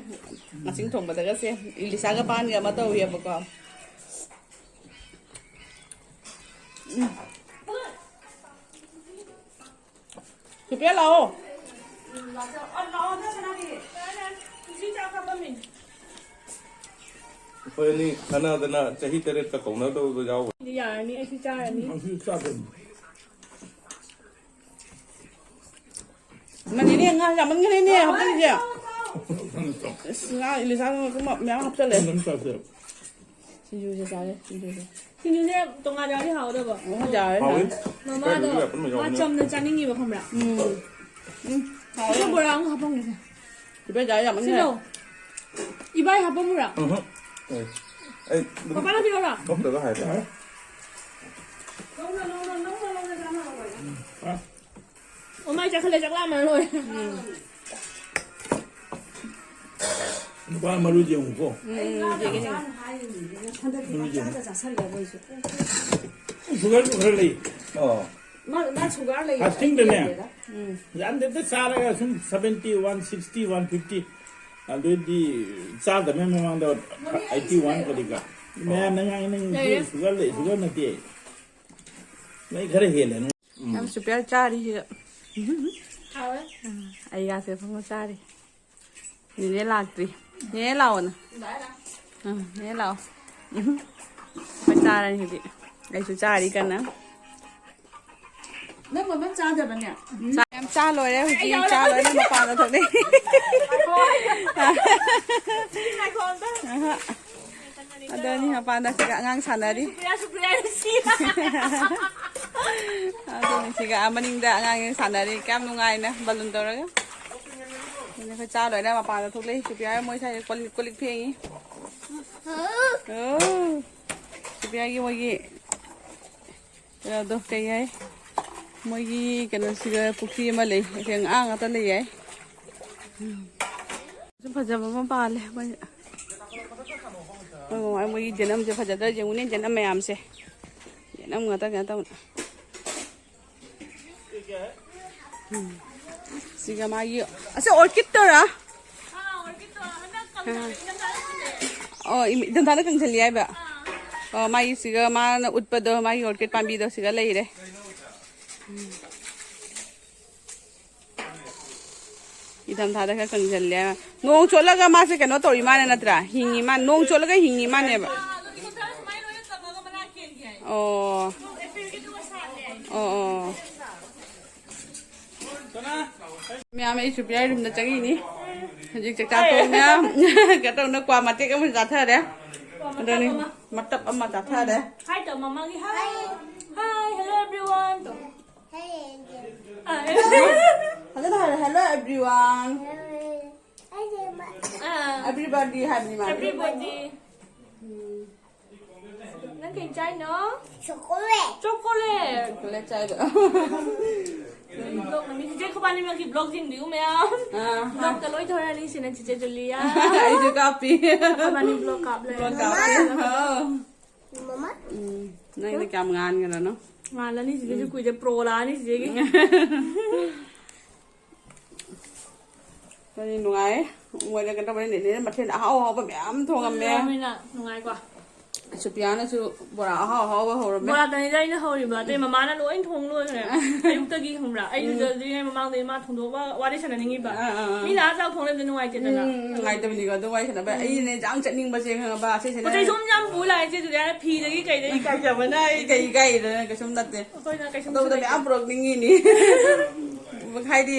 ꯉꯥꯆꯤꯡ ꯊꯣꯡꯕꯗꯒꯁꯦ, ꯏꯂꯤꯁꯥꯒ ꯄꯥꯟꯒ ꯑꯃ ꯇꯧꯏꯌꯦꯕꯀꯣ꯫ ꯎꯝ꯫ ꯁꯨꯄ꯭ꯔꯤꯌꯥ, ꯂꯥꯛꯑꯣ꯫ ꯑꯩꯈꯣꯏ ꯑꯅꯤ ꯈꯠꯅꯗꯅ ꯆꯍꯤ ꯇꯔꯦꯠꯀ ꯀꯧꯅꯗꯕꯗꯣ ꯌꯥꯎꯕ꯫ ꯌꯥꯔꯅꯤ, ꯑꯩꯁꯨ ꯆꯥꯔꯅꯤ꯫ ꯑꯩꯁꯨ ꯆꯥꯗꯣꯏꯅꯤ꯫ ꯃꯅꯤꯅꯦ, ꯉꯥ ꯌꯥꯝꯃꯟꯈ꯭ꯔꯦꯅꯦ ꯍꯥꯞꯄꯤꯁꯦ꯫ ꯑꯁ, ꯉꯥ ꯏꯂꯤꯁꯥ ꯃꯌꯥꯝ ꯍꯥꯞꯆꯜꯂꯦ꯫ ꯑꯗꯨꯝ ꯆꯥꯁꯦ꯫ ꯁꯤꯡꯖꯨꯁꯦ ꯆꯥꯔꯦ, ꯁꯤꯡꯖꯨꯁꯦ꯫ ꯁꯤꯡꯖꯨꯁꯦ ꯇꯣꯉꯥꯟ ꯌꯥꯎꯔꯗꯤ ꯍꯥꯎꯒꯗꯕ꯫ ꯑꯣ, ꯌꯥꯔꯦ, ꯍꯥꯎꯋꯤ꯫ ꯌꯥꯔꯦ꯫ ꯃꯃꯥꯗꯣ ꯀꯥꯏꯗꯒꯤ ꯑꯄꯨꯟꯕ ꯃꯥ ꯌꯥꯎꯕꯅꯣ? ꯆꯝꯅ ꯆꯥꯅꯤꯡꯉꯤꯕ, ꯈꯪꯕ꯭ꯔꯥ? ꯎꯝ꯫ ꯎꯝ, ꯍꯥꯎꯋꯦ꯫ ꯁꯤꯗ ꯕꯣꯔꯥ ꯑꯃ ꯍꯥꯞꯄꯝꯒꯦꯁꯦ꯫ ꯏꯕꯦ, ꯌꯥꯔꯦ, ꯌꯥꯝꯃꯟꯈ꯭ꯔꯦ꯫ ꯁꯤꯂꯣ꯫ ꯏꯕꯥꯏ ꯍꯥꯞꯄꯝꯃꯨꯔꯥ? ꯎꯝꯍꯨꯝ꯫ ꯑꯦ, ꯑꯩ ꯑꯗꯨꯝ ꯄꯄꯥꯅ ꯄꯤꯔꯛꯎꯔꯥ? ꯊꯣꯛꯇꯕ ꯍꯥꯏꯇꯥꯔꯦ꯫ ꯑꯣ, ꯃꯥꯏ ꯆꯥꯈꯠꯂꯦ, ꯆꯥꯛ ꯂꯥꯝꯃ ꯂꯣꯏꯔꯦ꯫ ꯎꯝ꯫ ꯅꯨꯄꯥ ꯃꯔꯨꯗꯤ ꯌꯦꯡꯉꯨꯀꯣ꯫ ꯎꯝ, ꯌꯦꯡꯒꯦ, ꯌꯦꯡꯒꯦ꯫ ꯍꯟꯗꯛꯇꯤ ꯃꯔꯨꯗꯤ ꯌꯦꯡꯉꯨ꯫ ꯄꯪꯆꯥꯗ ꯆꯥꯁꯜꯂꯦ ꯃꯣꯏꯁꯨ꯫ ꯁꯨꯒꯔꯁꯨ ꯈꯔ ꯂꯩ꯫ ꯑꯣ꯫ ꯃꯥ, ꯃꯥ ꯁꯨꯒꯔ ꯂꯩ꯫ ꯐꯥꯁꯇꯤꯡꯗꯅꯦ꯫ ꯂꯩꯌꯦꯗ꯫ ꯎꯝ꯫ ꯌꯥꯝꯗꯦꯗ ꯆꯥꯔꯒ ꯁꯨꯝ seventy, one sixty, one fifty꯫ ꯑꯗꯨꯗꯤ ꯆꯥꯗꯕꯩ ꯃꯃꯥꯡꯗ eighty one ꯀꯔꯤ ꯀꯔꯥ꯫ ꯃꯌꯥꯝꯅ ꯉꯥꯡꯉꯤ, "ꯅꯪ ꯂꯩꯌꯦ꯫ ꯁꯨꯒꯔ ꯂꯩ, ꯁꯨꯒꯔ ꯅꯠꯇꯦ꯫ ꯅꯣꯏ ꯈꯔ ꯍꯦꯜꯂꯦ ꯅꯣꯏ꯫" ꯎꯝ꯫ ꯌꯥꯝ ꯁꯨꯄꯤꯌꯥ ꯆꯥꯔꯤ ꯁꯤꯗ꯫ ꯍꯥꯎꯋꯦ꯫ ꯑꯩꯒꯥꯁꯦ ꯐꯝꯃ ꯆꯥꯔꯤ꯫ ꯅꯦꯅꯦ ꯂꯥꯛꯇ꯭ꯔꯤ꯫ ꯅꯦꯅꯦ ꯂꯥꯛꯑꯣꯅ꯫ ꯂꯥꯛꯑꯦ, ꯂꯥꯛꯑꯦ꯫ ꯎꯝ, ꯅꯦꯅꯦ ꯂꯥꯛꯑꯣ꯫ ꯎꯝ꯫ ꯑꯩꯈꯣꯏ ꯆꯥꯔꯅꯤ ꯍꯧꯖꯤꯛ꯫ ꯑꯩꯁꯨ ꯆꯥꯔꯤ ꯀꯟꯅ꯫ ꯅꯪ ꯃꯃꯥ ꯆꯥꯗꯕꯅꯦ? ꯆꯥ-, ꯌꯥꯝ ꯆꯥ ꯂꯣꯏꯔꯦ ꯍꯧꯖꯤꯛ꯫ ꯑꯩ ꯌꯥꯎꯔꯦ꯫ ꯆꯥ ꯂꯣꯏꯔꯦ ꯃꯄꯥꯟꯗ ꯊꯣꯛꯂꯛꯑꯦ꯫ ꯁꯤ ꯉꯥꯏꯈꯣ ꯑꯝꯇ꯫ ꯑꯍ꯫ ꯑꯗꯨꯅꯤ ꯃꯄꯥꯟꯗ ꯁꯤꯒ ꯑꯉꯥꯡ ꯁꯥꯟꯅꯔꯤ꯫ ꯁꯨꯄ꯭ꯔꯤꯌꯥ, ꯁꯨꯄ꯭ꯔꯤꯌꯥ ꯅꯨꯡꯁꯤ꯫ ꯑꯗꯨꯅꯤ ꯁꯤꯒ ꯑꯥ ꯃꯅꯤꯡꯗ ꯑꯉꯥꯡꯁꯤꯡ ꯁꯥꯟꯅꯔꯤ꯫ ꯀꯌꯥꯝ ꯅꯨꯡꯉꯥꯏꯅ ꯕꯂꯨꯟ ꯇꯧꯔꯒ꯫ ꯑꯗꯨꯅꯤ ꯑꯩꯈꯣꯏ ꯆꯥ ꯂꯣꯏꯔ ꯃꯄꯥꯟꯗ ꯊꯣꯛꯂꯛꯏ꯫ ꯁꯨꯄ꯭ꯔꯤꯌꯥ ꯃꯣꯏ ꯁ꯭ꯋꯥꯏꯗ ꯀꯣꯜ-, ꯀꯣꯜ ꯂꯤꯛ ꯐꯦꯡꯉꯤ꯫ ꯑꯣ꯫ ꯁꯨꯄ꯭ꯔꯤꯌꯥꯒꯤ ꯃꯣꯏꯒꯤ ꯀꯩꯅꯣꯗꯣ ꯀꯩ ꯍꯥꯏ? ꯃꯣꯏꯒꯤ ꯀꯩꯅꯣꯁꯤꯒ ꯄꯨꯈ꯭ꯔꯤ ꯑꯃ ꯂꯩ꯫ ꯑꯁꯤ ꯉꯥ ꯉꯥꯛꯇ ꯂꯩ ꯌꯥꯏ꯫ ꯁꯨ ꯐꯖꯕ ꯑꯃ ꯄꯥꯜꯂꯦ꯫ ꯃꯣꯏ, ꯃꯣꯏ ꯃꯃꯥ-, ꯃꯣꯏꯒꯤ ꯖꯅꯝꯁꯦ ꯐꯖꯗ꯭ꯔꯥ ꯌꯦꯡꯉꯨꯅꯦ, ꯖꯅꯝ ꯃꯌꯥꯝꯁꯦ꯫ ꯖꯅꯝ ꯉꯥꯛꯇ ꯀꯩꯅꯣ ꯇꯧ-, ꯎꯝ꯫ ꯁꯤꯒ ꯃꯥꯒꯤ, ꯑꯁꯤ ꯑꯣꯔꯀꯤꯗ ꯇꯧꯔꯥ? ꯑꯥ꯫ ꯑꯣ, ꯏꯝ-, ꯏꯪꯊꯝꯊꯥꯗ ꯀꯪꯁꯤꯜꯂꯤ ꯍꯥꯏꯕ? ꯑꯣ, ꯃꯥꯒꯤ ꯁꯤꯒ ꯃꯥꯅ ꯎꯠꯄꯗꯣ, ꯃꯥꯒꯤ ꯑꯣꯔꯀꯤꯗ ꯄꯥꯝꯕꯤꯗꯣ ꯁꯤꯒ ꯂꯩꯔꯦ꯫ ꯎꯝ꯫ ꯏꯪꯊꯝꯊꯥꯗ ꯈꯔ ꯀꯪꯁꯤꯜꯂꯦ꯫ ꯅꯣꯡ ꯆꯣꯠꯂꯒ ꯃꯥꯁꯦ ꯀꯩꯅꯣ ꯇꯧꯔꯤ ꯃꯥꯅꯦ ꯅꯠꯇ꯭ꯔꯥ? ꯍꯤꯡꯉꯤ ꯃꯥ-, ꯅꯣꯡ ꯆꯣꯠꯂꯒ ꯍꯤꯡꯉꯤ ꯃꯥꯅꯦꯕ꯫ ꯑꯣ꯫ ꯑꯣ, ꯑꯣ꯫ ꯃꯌꯥꯝ ꯑꯩꯁꯨ ꯄꯤꯌꯥꯔ ꯔꯨꯝꯗ ꯆꯪꯉꯤꯅꯤ꯫ ꯍꯧꯖꯤꯛ ꯆꯥꯛꯆꯥ ꯇꯣꯛꯑꯃꯤꯅ ꯀꯩꯅꯣ ꯇꯧꯅ ꯀ꯭ꯋꯥ ꯃꯇꯦꯛ ꯑꯃ ꯆꯥꯊꯔꯦ꯫ ꯑꯗꯨꯅꯤ ꯃꯇꯞ ꯑꯃ ꯆꯥꯊꯔꯦ꯫ Hi ꯇꯧ ꯃꯃꯥꯒꯤ꯫ Hi. Hi, hello everyone ꯇꯧ꯫ Hey, Angel. ꯑꯥ꯫ ꯐꯖꯅ ꯍꯥꯏꯔꯣ, "Hello everyone." Hey. ꯑꯥ꯫ Everybody ꯍꯥꯏꯕꯅꯤ ꯃꯥꯅ꯫ Everybody. ꯎꯝ꯫ ꯅꯪ ꯀꯩ ꯆꯥꯏꯅꯣ? Chocolate. Chocolate. Chocolate ꯆꯥꯏꯕ꯫ Vlog ꯅꯨꯃꯤꯠ ꯆꯤꯆꯦ ꯈꯨꯕꯥꯅꯤꯃꯛꯀꯤ vlog ꯌꯦꯡꯕꯤꯌꯨ ꯃꯌꯥꯝ꯫ ꯑꯥ꯫ Vlog ꯇ ꯂꯣꯏ ꯊꯣꯔꯛꯑꯅꯤ꯫ ꯁꯤꯅ ꯆꯤꯆꯦ ꯖꯨꯂꯤꯌꯥ꯫ ꯑꯩꯁꯨ ꯀꯥꯞꯄꯤ꯫ ꯈꯨꯕꯥꯅꯤ vlog ꯀꯥꯞ ꯂꯩꯔꯦ꯫ Vlog ꯀꯥꯞꯄꯤ꯫ ꯑꯥꯎ꯫ ꯃꯃꯥ꯫ ꯎꯝ, ꯅꯪꯗꯤ ꯀꯌꯥꯝ ꯉꯥꯟꯈ꯭ꯔꯅꯣ? ꯉꯥꯜꯂꯅꯤ ꯆꯤꯆꯦꯁꯨ꯫ ꯎꯝ꯫ ꯀꯨꯏꯗꯦ, pro ꯂꯥꯛꯑꯅꯤ ꯆꯤꯆꯦꯒꯤ꯫ ꯀꯔꯤ ꯅꯨꯡꯉꯥꯏ꯫ ꯃꯣꯏꯅ ꯀꯩꯅꯣ ꯇꯧꯕꯅꯤꯅ ꯅꯦꯅꯦꯅ ꯃꯊꯦꯜ ꯑꯍꯥꯎ ꯑꯍꯥꯎꯕ ꯃꯌꯥꯝ ꯊꯣꯡꯉꯝꯃꯦ꯫ ꯊꯣꯡꯉꯝꯃꯤꯅ ꯅꯨꯡꯉꯥꯏꯀꯣ꯫ ꯁꯨꯄꯤꯌꯥꯅꯁꯨ ꯕꯣꯔꯥ ꯑꯍꯥꯎ ꯑꯍꯥꯎꯕ ꯍꯧꯔꯝꯃꯦ꯫ ꯕꯣꯔꯥ ꯇꯅꯤꯗ ꯑꯩꯅ ꯍꯧꯔꯤꯕ, ꯑꯇꯩ ꯃꯃꯥꯅ ꯂꯣꯏ ꯊꯣꯡ ꯂꯣꯏꯈ꯭ꯔꯦ꯫ ꯑꯌꯨꯛꯇꯒꯤ ꯈꯪꯕ꯭ꯔꯥ? ꯑꯩ ꯎꯝ꯫ ꯂꯨꯖꯗ꯭ꯔꯤꯉꯩ ꯃꯃꯥꯡꯗ ꯏꯃꯥ ꯊꯣꯡꯗꯣꯛꯑꯒ ꯋꯥꯔꯤ ꯁꯥꯟꯅꯅꯤꯡꯉꯤꯕ꯫ ꯑꯥ, ꯑꯥ, ꯑꯥ꯫ ꯃꯤ ꯂꯥꯛꯑ ꯆꯥꯛ ꯊꯣꯡ ꯂꯩꯕꯗꯣ ꯅꯨꯡꯉꯥꯏꯇꯦꯗꯅ꯫ ꯎꯝ, ꯅꯨꯡꯉꯥꯏꯇꯕꯅꯤꯀꯣ꯫ ꯑꯗꯨ ꯋꯥꯔꯤ ꯁꯥꯟꯅꯕ꯫ ꯎꯝ꯫ ꯑꯩꯅꯦ ꯌꯥꯝ ꯆꯠꯅꯤꯡꯕꯁꯦ ꯈꯪꯉꯕ? ꯁꯤꯁꯤꯅ ꯄꯣꯠ ꯆꯩ ꯁꯨꯝ ꯌꯥꯝ ꯄꯨ ꯂꯥꯛꯑꯦ ꯏꯆꯦ ꯖꯨꯂꯤꯌꯥꯅ ꯐꯤꯗꯒꯤ ꯀꯩꯗꯒꯤ ꯏꯀꯥꯏꯖꯕꯅ ꯑꯩ꯫ ꯀꯩ ꯏꯀꯥꯏꯗꯅ ꯀꯩꯁꯨꯝ ꯅꯠꯇꯦ꯫ ꯑꯩꯈꯣꯏꯅ ꯀꯩꯁꯨꯝꯁꯨ ꯑꯇꯣꯞꯄꯗ ꯂꯩꯇꯦ꯫ ꯃꯌꯥꯝ ꯄꯨꯔꯛꯅꯤꯡꯉꯤꯅꯤ꯫ ꯍꯥꯏꯗꯤ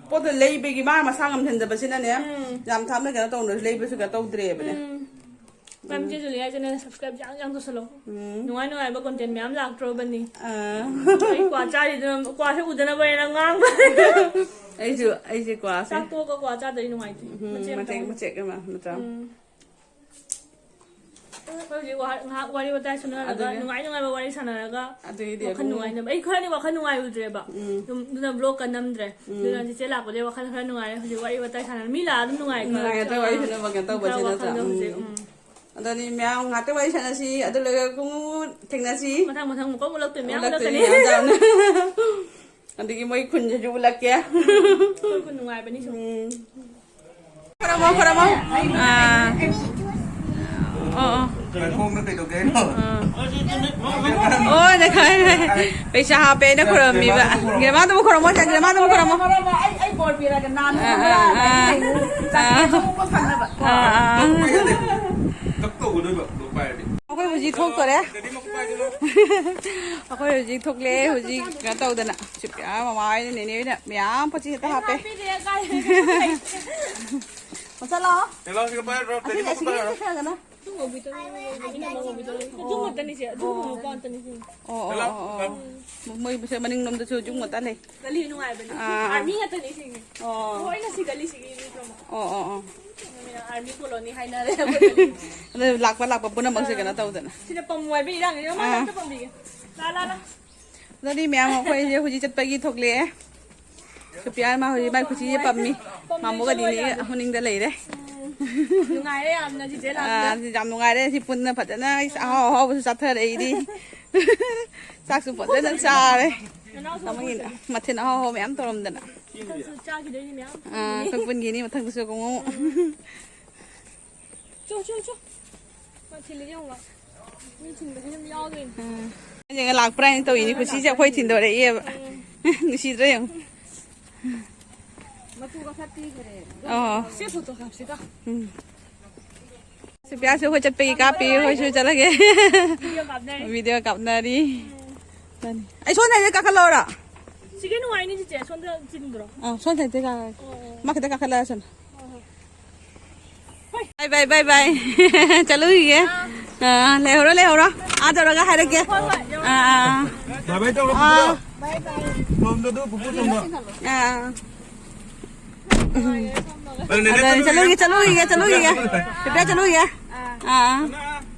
ꯄꯣꯠꯇꯣ ꯂꯩꯕꯒꯤ ꯃꯥ ꯃꯁꯥ ꯉꯝꯍꯟꯗꯕꯁꯤꯅꯅꯦ, ꯎꯝ꯫ ꯌꯥꯝ ꯊꯥꯞꯅ ꯀꯩꯅꯣ ꯇꯧꯅꯁꯨ ꯂꯩꯕꯁꯨ ꯀꯩꯅꯣ ꯇꯧꯗ꯭ꯔꯦꯕꯅꯦ꯫ ꯎꯝ꯫ ꯃꯦꯝ ꯆꯦ ꯖꯨꯂꯤꯌꯥ channel subscribe ꯌꯥꯝ ꯌꯥꯝ ꯇꯧꯁꯜꯂꯣ꯫ ꯎꯝ꯫ ꯅꯨꯡꯉꯥꯏ ꯅꯨꯡꯉꯥꯏꯕ content ꯃꯌꯥꯝ ꯂꯥꯛꯇ꯭ꯔꯣꯕꯅꯤ? ꯑꯥ꯫ ꯑꯩ ꯀ꯭ꯋꯥ ꯆꯥꯔꯤꯗꯨꯅ, ꯀ꯭ꯋꯥꯁꯦ ꯎꯗꯅꯕ ꯍꯥꯏꯅ ꯉꯥꯡꯕ꯫ ꯑꯩꯁꯨ, ꯑꯩꯁꯦ ꯀ꯭ꯋꯥꯁꯦ꯫ ꯆꯥꯛ ꯇꯣꯛꯑꯒ ꯀ꯭ꯋꯥ ꯆꯥꯗ꯭ꯔꯗꯤ ꯅꯨꯡꯉꯥꯏꯇꯦ꯫ ꯎꯝ, ꯃꯆꯦꯠ ꯑꯃ ꯃꯆꯦꯠ, ꯇꯧꯕꯅꯤ꯫ ꯃꯆꯦꯠ ꯑꯃ ꯅꯠꯇ꯭ꯔꯥ? ꯎꯝ꯫ ꯑꯩꯈꯣꯏ ꯍꯧꯖꯤꯛ ꯋꯥ-, ꯉꯥꯏꯍꯥꯛ ꯋꯥꯔꯤ ꯋꯥꯇꯥꯏ ꯁꯥꯟꯅꯔꯒ, ꯑꯗꯨꯅꯦ꯫ ꯅꯨꯡꯉꯥꯏ ꯅꯨꯡꯉꯥꯏꯕ ꯋꯥꯔꯤ ꯁꯥꯟꯅꯔꯒ, ꯑꯗꯨꯒꯤꯗꯤ ꯋꯥꯈꯜ ꯑꯗꯨꯅꯦ꯫ ꯅꯨꯡꯉꯥꯏꯅꯕ꯫ ꯑꯩ ꯈꯔꯗꯤ ꯋꯥꯈꯜ ꯅꯨꯡꯉꯥꯏꯔꯨꯗ꯭ꯔꯦꯕ꯫ ꯎꯝ꯫ ꯑꯗꯨꯝ, ꯑꯗꯨꯅ vlog ꯀ ꯅꯝꯗ꯭ꯔꯦ꯫ ꯎꯝ꯫ ꯑꯗꯨꯅ ꯆꯤꯆꯦ ꯂꯥꯛꯄꯗꯩ ꯋꯥꯈꯜ ꯈꯔ ꯅꯨꯡꯉꯥꯏꯔꯦ꯫ ꯍꯧꯖꯤꯛ ꯋꯥꯔꯤ ꯋꯥꯇꯥꯏ ꯁꯥꯟꯅꯔ ꯃꯤ ꯂꯥꯛꯑ ꯑꯗꯨꯝ ꯅꯨꯡꯉꯥꯏꯀꯣ꯫ ꯅꯨꯡꯉꯥꯏ ꯉꯥꯛꯇ ꯋꯥꯔꯤ ꯑꯥ꯫ ꯁꯥꯟꯅꯕ ꯀꯩꯅꯣ ꯇꯧꯕꯁꯤ ꯈꯔ ꯅꯠꯇ꯭ꯔꯥ? ꯋꯥꯈꯜꯗꯣ ꯍꯧꯖꯤꯛ, ꯎꯝ꯫ ꯎꯝ꯫ ꯑꯗꯅꯤ ꯃꯌꯥꯝ ꯉꯥꯛꯇ ꯋꯥꯔꯤ ꯁꯥꯟꯅꯁꯤ꯫ ꯑꯗꯨ ꯂꯣꯏꯔꯒ ꯀꯨꯡ ꯊꯦꯡꯅꯁꯤ꯫ ꯃꯊꯪ ꯃꯊꯪ ꯑꯃꯨꯛꯀ ꯎꯠꯂꯛꯇꯣꯏ ꯃꯌꯥꯝ ꯎꯠꯂꯛꯇꯣꯏꯅꯤ ꯎꯠꯂꯛꯀꯅꯤ꯫ ꯃꯌꯥꯝ ꯇꯧꯅ꯫ ꯑꯗꯒꯤ ꯃꯣꯏ ꯈꯨꯟꯁꯤꯁꯨ ꯎꯠꯂꯛꯀꯦ꯫ ꯑꯩꯈꯣꯏ ꯈꯨꯟ ꯅꯨꯡꯉꯥꯏꯕꯅꯤ ꯁꯨꯝ꯫ ꯎꯝ꯫ ꯈꯔꯃꯣ, ꯈꯔꯃꯣ꯫ ꯑꯥ꯫ ꯑꯣ, ꯑꯣ꯫ ꯅꯈꯣꯡꯗ ꯀꯩꯗꯧꯒꯦ ꯍꯥꯏꯅꯣ? ꯑꯥ꯫ ꯑꯣ, ꯅꯈꯥꯏ, ꯅꯈꯥꯏ꯫ ꯄꯩꯁꯥ ꯍꯥꯞꯄꯦ, ꯑꯩꯅ ꯈꯨꯔꯝꯃꯤꯕ꯫ ꯒ꯭ꯔꯦꯃꯥꯗꯨꯕꯨ ꯈꯨꯔꯝꯃꯣ, ꯁꯦ, ꯒ꯭ꯔꯦꯃꯥꯗꯨꯕꯨ ꯈꯨꯔꯝꯃꯣ꯫ ꯑꯩ, ꯑꯩ ꯕꯣꯔ ꯄꯤꯔꯒ ꯅꯥꯟꯅ ꯑꯥ, ꯑꯥ, ꯑꯥ꯫ ꯆꯠꯀꯦ ꯑꯥ꯫ ꯊꯣꯛꯄ ꯐꯪꯅꯕ꯫ ꯑꯥ, ꯑꯥ꯫ ꯀꯛ ꯇꯧꯒꯗꯣꯏꯕ, ꯑꯗꯨ ꯄꯥꯏꯔꯗꯤ꯫ ꯑꯩꯈꯣꯏ ꯍꯧꯖꯤꯛ ꯊꯣꯛꯇꯣꯔꯦ꯫ ꯀꯔꯤ ꯃꯀꯨ ꯄꯥꯏꯗꯣꯏꯅꯣ? ꯑꯩꯈꯣꯏ ꯍꯧꯖꯤꯛ ꯊꯣꯛꯂꯛꯑꯦ, ꯍꯧꯖꯤꯛ ꯀꯩꯅꯣ ꯇꯧꯗꯅ꯫ ꯁꯤꯄꯤꯌꯥ ꯃꯃꯥ ꯍꯣꯏꯅ, ꯅꯦꯅꯦ ꯍꯣꯏꯅ ꯃꯌꯥꯝ ꯄꯣꯠ ꯆꯩ ꯍꯦꯛꯇ ꯍꯥꯄꯦ꯫ ꯍꯥꯞꯄꯤꯔꯦ, ꯀꯥꯏ ꯂꯩꯒꯦ? ꯃꯨꯊꯠꯂꯣ꯫ ꯇꯦꯂꯥꯎꯁꯤꯒ ꯄꯥꯏꯔꯣ, ꯑꯁꯤ, ꯇꯦꯂꯤ ꯃꯀꯨ ꯑꯁꯤꯒꯤ ꯄꯥꯏꯔꯣ꯫ ꯈꯔ ꯈꯔ ꯀꯩꯅꯣ꯫ ꯖꯨꯝ ꯉꯧꯕꯤꯗꯣ, ꯖꯨꯝ ꯉꯧꯕꯤꯗꯣ꯫ ꯖꯨꯝ ꯉꯧꯕꯤꯗꯣ꯫ ꯑꯣ꯫ ꯅꯨꯄꯥ ꯑꯝꯇꯅꯤ ꯁꯤ꯫ ꯑꯣ, ꯑꯣ, ꯇꯦꯂꯥꯎ, ꯑꯣ, ꯑꯣ꯫ ꯇꯦꯂꯥꯎ꯫ ꯃꯣꯏ ꯃꯁꯦ ꯃꯅꯤꯡꯂꯣꯝꯗꯁꯨ ꯖꯨꯝ ꯉꯥꯛꯇ ꯂꯩ꯫ ꯒꯂꯤ ꯅꯨꯡꯉꯥꯏꯕꯅꯤ꯫ ꯑꯥ꯫ ꯑꯥꯔꯃꯤ ꯉꯥꯛꯇꯅꯤ ꯁꯤꯒꯤ꯫ ꯑꯣ꯫ ꯂꯣꯏꯅ ꯁꯤ ꯒꯂꯤꯁꯤꯒꯤ ꯃꯤ ꯄ꯭ꯔꯃꯣ-, ꯑꯣ, ꯑꯣ, ꯑꯣ꯫ ꯑꯥꯔꯃꯤ ꯀꯣꯂꯣꯅꯤ ꯍꯥꯏꯅꯔꯦ ꯑꯩꯈꯣꯏ꯫ ꯑꯗꯨ ꯂꯥꯛꯄ, ꯂꯥꯛꯄ ꯄꯨꯝꯅꯃꯛꯁꯦ ꯑꯥ꯫ ꯀꯩꯅꯣ ꯇꯧꯗꯅ꯫ ꯁꯤꯅ ꯄꯝꯃꯨ ꯍꯥꯏꯕ ꯏꯔꯥꯡꯅꯤ꯫ ꯃꯃꯥꯡꯗ ꯑꯥ꯫ ꯑꯝꯇ ꯄꯝꯕꯤꯒꯦ꯫ ꯂꯥ, ꯂꯥ, ꯂꯥ꯫ ꯑꯗꯨꯗꯤ ꯃꯌꯥꯝ ꯑꯩꯈꯣꯏꯁꯦ ꯍꯧꯖꯤꯛ ꯆꯠꯄꯒꯤ ꯊꯣꯛꯂꯛꯑꯦ꯫ ꯁꯨꯄꯤꯌꯥ ꯃꯥ ꯍꯧꯖꯤꯛ ꯃꯥꯏ ꯈꯨꯁꯤꯁꯦ ꯄꯝꯃꯤ꯫ ꯃꯥꯃꯣꯒꯗꯤꯅꯦ ꯃꯅꯤꯡꯗ ꯂꯩꯔꯦ꯫ ꯅꯨꯡꯉꯥꯏꯔꯦ ꯌꯥꯝꯅ ꯆꯤꯆꯦ ꯂꯥꯛꯄꯗ꯫ ꯑꯥ, ꯌꯥꯝ ꯅꯨꯡꯉꯥꯏꯔꯦ ꯁꯤ ꯄꯨꯟꯅ ꯐꯖꯅ ꯑꯍꯥꯎ ꯑꯍꯥꯎꯕꯁꯨ ꯆꯥꯊꯔꯛꯏꯗꯤ꯫ ꯆꯥꯛꯁꯨ ꯐꯖꯅ ꯆꯥꯔꯦ꯫ ꯅꯅꯥꯎꯁꯨ ꯃꯊꯦꯜ ꯑꯍꯥꯎ ꯑꯍꯥꯎ ꯃꯌꯥꯝ ꯇꯧꯔꯝꯗꯅ꯫ ꯃꯊꯪꯁꯨ ꯆꯥꯈꯤꯗꯣꯏꯅꯤ ꯃꯌꯥꯝ꯫ ꯑꯥ, ꯑꯩꯈꯣꯏ ꯄꯨꯟꯒꯤꯅꯤ ꯃꯊꯪꯗꯁꯨ ꯑꯃꯨꯛ꯫ ꯆꯣ, ꯆꯣ, ꯆꯣ꯫ ꯃꯥ ꯊꯤꯜꯂꯤꯁꯦ ꯌꯦꯡꯉꯨ꯫ ꯃꯤ ꯊꯤꯟꯕꯁꯨ ꯑꯗꯨꯝ ꯌꯥꯎꯗꯣꯏꯅꯤ꯫ ꯎꯝ꯫ ꯌꯦꯡꯉ ꯂꯥꯛꯄ꯭ꯔꯥ ꯍꯥꯏꯅ ꯇꯧꯔꯤꯅꯤ꯫ ꯈꯨꯁꯤꯁꯦ ꯑꯩꯈꯣꯏ ꯊꯤꯟꯗꯣꯔꯛꯑꯦꯕ꯫ ꯎꯝ꯫ ꯅꯨꯡꯁꯤꯗ꯭ꯔꯣ ꯌꯦꯡꯉꯨ꯫ ꯃꯇꯨꯒ ꯈꯔ ꯄꯤꯈ꯭ꯔꯦ꯫ ꯑꯣ꯫ ꯁꯤ ꯐꯣꯇꯣ ꯀꯥꯞꯁꯤꯗ꯫ ꯎꯝ꯫ ꯁꯨꯄꯤꯌꯥꯁꯨ ꯑꯩꯈꯣꯏ ꯆꯠꯄꯒꯤ ꯀꯥꯞꯄꯤ, ꯑꯩꯈꯣꯏꯁꯨ ꯆꯠꯂꯒꯦ꯫ ꯚꯤꯗꯤꯑꯣ ꯀꯥꯞꯅꯔꯤ꯫ ꯎꯝ꯫ ꯑꯩ ꯁꯣꯝꯗ ꯍꯥꯏꯐꯦꯠ ꯀꯥꯈꯠꯂꯛꯑꯣꯔꯥ? ꯁꯤꯒꯤ ꯅꯨꯡꯉꯥꯏꯅꯤ ꯆꯤꯆꯦ, ꯁꯣꯝꯗ ꯆꯤꯟꯕ꯭ꯔꯣ? ꯑꯥ, ꯁꯣꯝ ꯁꯥꯏꯗꯇꯩ ꯀꯥꯈꯠꯂꯛꯑꯒꯦ꯫ ꯑꯣ, ꯑꯣ꯫ ꯃꯥ ꯈꯤꯇꯪ ꯀꯥꯈꯠꯂꯛꯑꯁꯅꯨ꯫ ꯍꯣꯏ, ꯍꯣꯏ꯫ ꯕꯥꯏ, ꯕꯥꯏ, ꯕꯥꯏ, ꯕꯥꯏ꯫ ꯆꯠꯂꯨꯈꯤꯒꯦ꯫ ꯑꯥ꯫ ꯑꯥ, ꯂꯩꯍꯧꯔꯣ, ꯂꯩꯍꯧꯔꯣ꯫ ꯑꯥ ꯇꯧꯔꯒ ꯍꯥꯏꯔꯛꯀꯦ꯫ ꯍꯣꯏ, ꯍꯣꯏ, ꯌꯧꯔꯣ꯫ ꯑꯥ, ꯑꯥ, ꯑꯥ꯫ ꯕꯥꯏ ꯕꯥꯏ ꯇꯧꯔꯣ, ꯑꯥ꯫ ꯄꯨꯄꯨꯗꯣ꯫ ꯂꯣꯝꯗ ꯑꯗꯨ ꯄꯨꯄꯨ ꯆꯨꯝꯅ꯫ ꯑꯥ꯫ ꯅꯨꯡꯉꯥꯏꯔꯦ, ꯁꯣꯝꯗ꯫ ꯑꯗꯨꯅꯦ, ꯑꯗꯨꯅꯦ, ꯆꯠꯂꯨꯈꯤꯒꯦ, ꯆꯠꯂꯨꯈꯤꯒꯦ, ꯆꯠꯂꯨꯈꯤꯒꯦ꯫ ꯄꯦꯄꯦ ꯆꯠꯂꯨꯈꯤꯒꯦ꯫ ꯑꯥ꯫ ꯑꯥ꯫